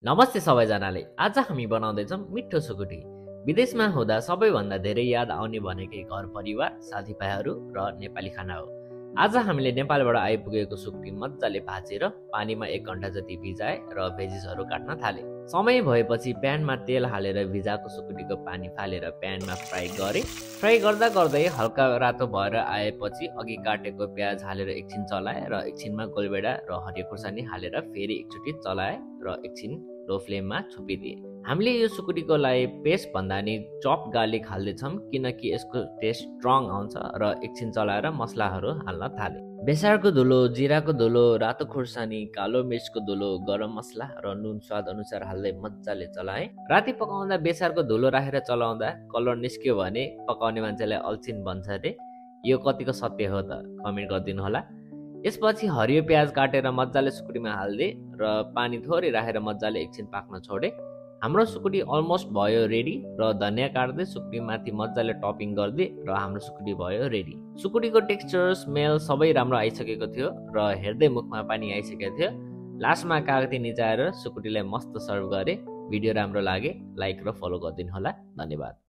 नमस्ते सबैजनाले। आज हामी बनाउँदैछौँ मिठो सुकुटी। विदेशमा हुँदा सबैभन्दा धेरै याद आउने भनेकै घर परिवार, साथीभाइहरू र नेपाली खाना हो। आज हामीले नेपालबाट आइपुगेको सुकुटी मजाले भाँचेर पानीमा 1 घण्टा जति भिजाए र भेजिसहरू काट्न थाले। समय भएपछि प्यानमा तेल हालेर भिजाएको सुकुटीको पानी फालेर प्यानमा फ्राई गरे। फ्राई गर्दा गर्दै हल्का रातो भएर आएपछि अघि काटेको प्याज हालेर एकछिन चलाए र एकछिनमा गोलभेडा र हरियो खुर्सानी हालेर फेरि एकचोटि चलाए र एकछिन लो फ्लेममा छोपिदिए। हामीले यो सुकुटीको लागि पेस्ट भन्दा नि चप गार्लिक हाल्दैछौँ किनकि यसको टेस्ट स्ट्रङ आउँछ र एकछिन चलाएर मसलाहरू हाल्न थाले। बेसारको धुलो, जिराको धुलो, रातो खुर्सानी, कालो मिर्चको धुलो, गरम मसला र नुन स्वाद अनुसार हाल्दै मजाले चलाए। राति पकाउँदा बेसारको धुलो राखेर चलाउँदा कलर निस्क्यो भने पकाउने मान्छेलाई अल्छिन भन्छ रे। यो कतिको सत्य हो त कमेन्ट गरिदिनु होला। यसपछि हरियो प्याज काटेर मजाले सुकुटीमा हाल्दे र पानी थोरै राखेर मजाले एकछिन पाक्न छोडे। हाम्रो सुकुटी अलमोस्ट भयो रेडी र धनियाँ काट्दै सुकुटी माथि मजाले टपिङ गर्दै र हाम्रो सुकुटी भयो रेडी। सुकुटीको टेक्सचर, स्मेल सबै राम्रो आइसकेको थियो र हेर्दै मुखमा पानी आइसकेको थियो। लास्टमा कागती निचाएर सुकुटीलाई मस्त सर्भ गरे। भिडियो राम्रो लागे लाइक र फलो गरिदिनु होला। धन्यवाद।